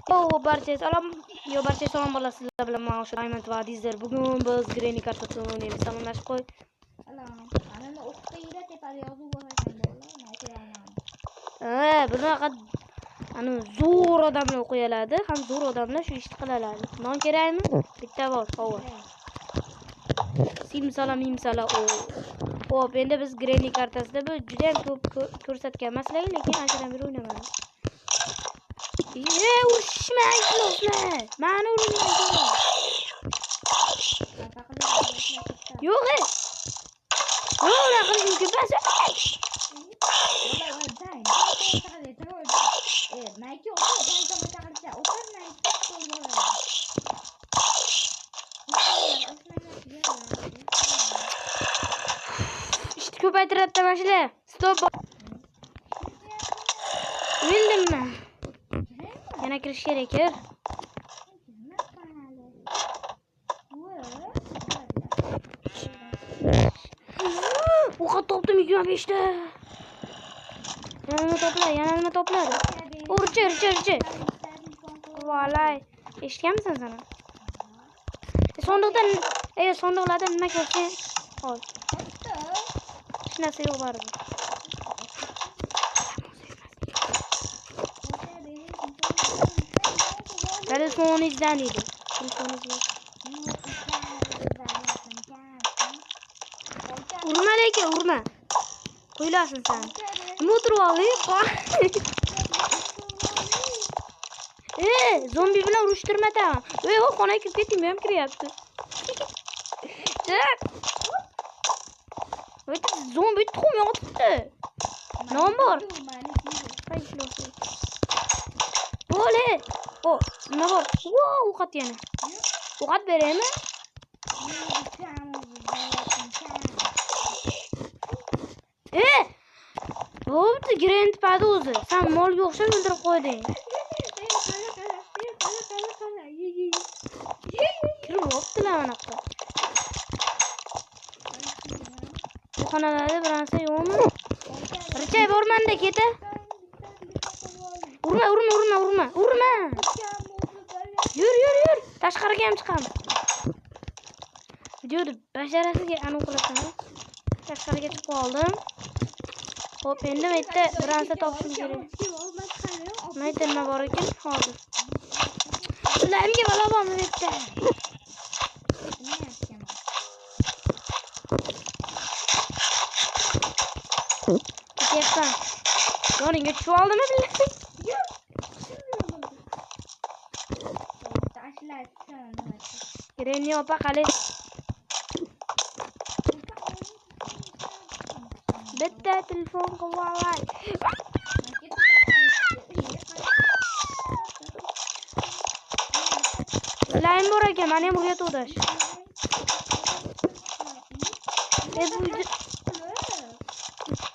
Yo, barcha salom. Yo, barcha salom bolalar, sizlar bilan men o'sha Diamond va Adizlar. Bugun biz Granny kartasini o'ynaymiz. Salomlashib qo'y. Salom. Anani o'qiyda tepada yozuv bor ekan bolalar, men o'qiy olmadim. Ha, bunaqa ani zo'r odamlar o'qiy oladi, ham zo'r odamlar shu ishni qila oladi. Non kerakmi? Bitta bor, hova. Simsala mimsala o. Xo'p, endi biz Granny kartasida bu juda ham ko'p ko'rsatgan sizlarga, lekin anchadan beri o'ynamadim. Urushma, ifloslar. Mani urmang. Yo'q, e. Yo'q, unaqa qilish mumkin emas. Ishni ko'paytiradi mashular. Stop. O'ldimmi? Yana kirish kerak, kir. O'qat topdim 25 ta. Yana nima topiladi? Yana nima topiladi? Urchi, urchi, urchi. Valay. Eshitganmisan sen? Sondiqdan, sondiqlarda nima ko'rsang ol. Hech narsa yo'q baribir. Telefon izlaniydi. Telefon izlan. Urma lekin, urma. Qo'ylasin sen. Nima o'tirib olding? Zombi bilan urushtirma tamam. O xonaga kirib ketding, bu ham kiryapti. Chiq. Zombi tuxum yotibdi. Non bor. Bo'le. O, nima bor? Wow, ovqat yana. Ovqat beraymi? Bo'pti, Grand padi o'zi. Sen molga o'xshab o'ldirib qo'yding. Kirib o'pdilar anaqa. Bu xonalarda bir narsa yo'qmi? Richay bormanda keta. Urma, urma, urma, urma, urma. Yur, yur, yur. Tashqariga ham chiqamiz. Videoni basharasiga aniq qilasan. Tashqariga chiqib oldim. Xo'p, endi bu yerda bir narsa topishim kerak. Nima yerda nima bor ekan hozir? Sizlarga balo bormi bu yerda? Ketyapman. Yoningga tushib oldimi billahi? Granny opa qali. Bitta telefon qilib olay. Laym bor ekan, meni ham uryapti.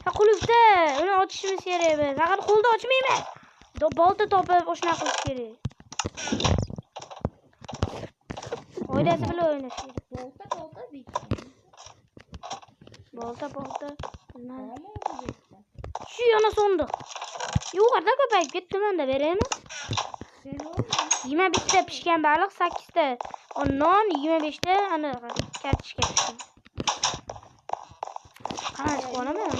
Bu qulfda, uni ochishimiz kerak biz. Faqat qo'lda ochmaymiz. Bolta topib o'shna qilish kerak. Oilasi bilan o'ynash kerak. Bolta, bolta bitta. Bolta, bolta. Shu yana sondiq. Yuqorida ko'payib ketdi, menda beraymi? 21 ta pishgan baliq, 8 ta non, 25 ta anaqa kartoshka pishgan. Qanaqa chiqib olaman?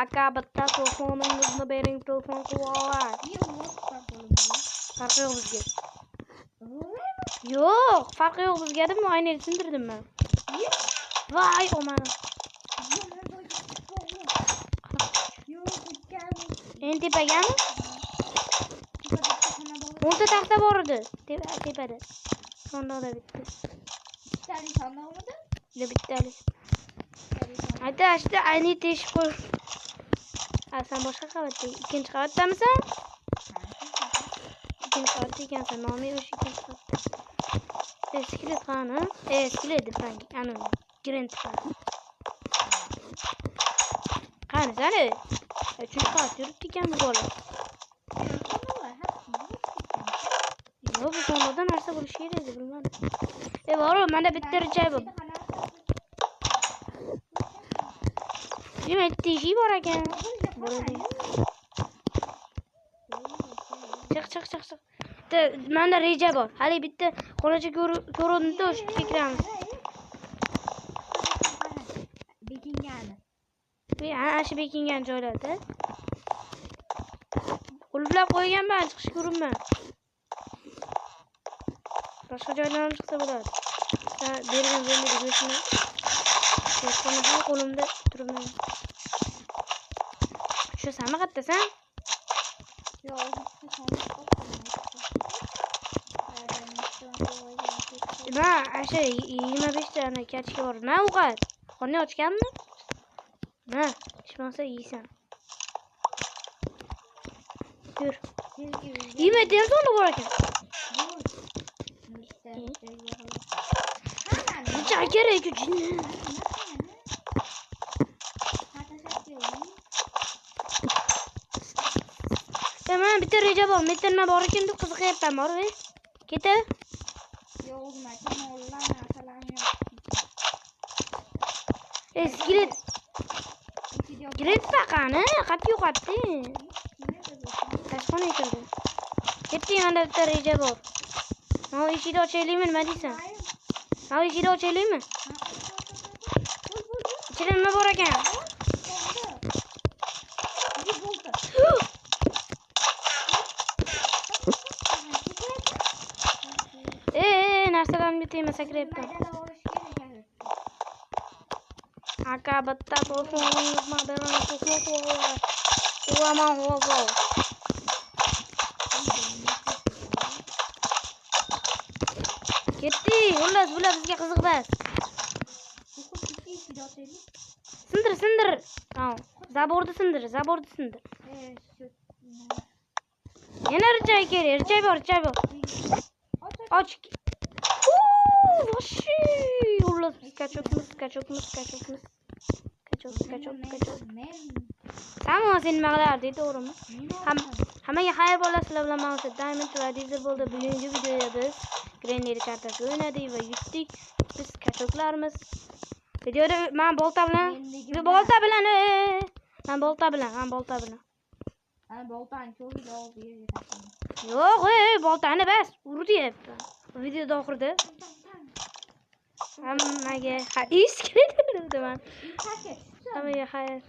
Aka, bitta telefoningizni bering, telefon qilib olay. Farqi yo'q bizga. Yo'q, farqi yo'q bizga deb oynani sindirdim men. Voy, omani. Endi tepagami? 10 ta taxta bor edi. Tepada. Sondiqda bitta. Bittali sondiqmidi? Yo'q, bittali. Ayta, ashta ayni teshib qo'y. Ha, sen boshqa qavatda, ikkinchi qavatdamisan? Ikkinchi qavatda ekansan, nomi o'sha ikkinchi qavatda. Skelet qani? Skelet deb ani Grand qani. Qani sani? Uchinchi qavat yuribdi ekan bu bola. Yo'q, bu sondiqda narsa bo'lishi kerak edi, bilmadim. Bor, menda bitta richay bor. Demak, teshik bor ekan. Bo'ladi. Bitta menda reja bor. Hali bitta xonacha ko'rindi, o'sha yerga kiramiz. Bekingani. Ana shu bekingan joylarda. Qulflab qo'yganman, chiqish ko'rinma. Boshqa joydan ham chiqsa bo'ladi. Ha, bergan zombi go'shtini. Telefonda ham qo'limda turibman. Tushasanmi qayerdasan? Yo'q, Ma, o'sha 25 ta ana kachka bor. Ma ovqat. Qorning ochganmi? Ma, ishmasa yeysan. Yur. Yema, telefon bor ekan. Necha kerak jinni? Mana bitta reja bor. Bitta nima bor ekan deb qiziqyapman, bor. Keta. Skelet. Skelet paqani qayerga yo'qotding? Tashxonaga kirdi. Ketdik, mana bitta reja bor. Mana eshikni ochaylikmi, nima deysan? Mana eshikni ochaylikmi? Ichida nima bor ekan? Narsalarni bitayman, sakrayapman. Aka bitta ketdik. Xullas, bular bizga qiziq emas. Sindir, sindir. Zaborni sindir, zaborni sindir. Yana richay kerak, richay bor, richay bor. Och. Вообще, xullas, biz kachokmiz, kachokmiz, kachokmiz. Kachok, kachok, kachok. Tamam, sen nima qilarding, to'g'rimi? Hammaga xayr bolalar, sizlar bilan men o'sha Diamond va Diesel bo'ldi. Bugungi videoda biz Grenade kartasi o'ynadik va yutdik. Biz kachoklarmiz. Videoda men bolta bilan, men bolta bilan, men bolta bilan. Ana boltani ko'rib olib yerga tashladim. Yo'q, boltani bas, ur deyapman. Videoda oxirida hammaga xayr. Hammaga xayr.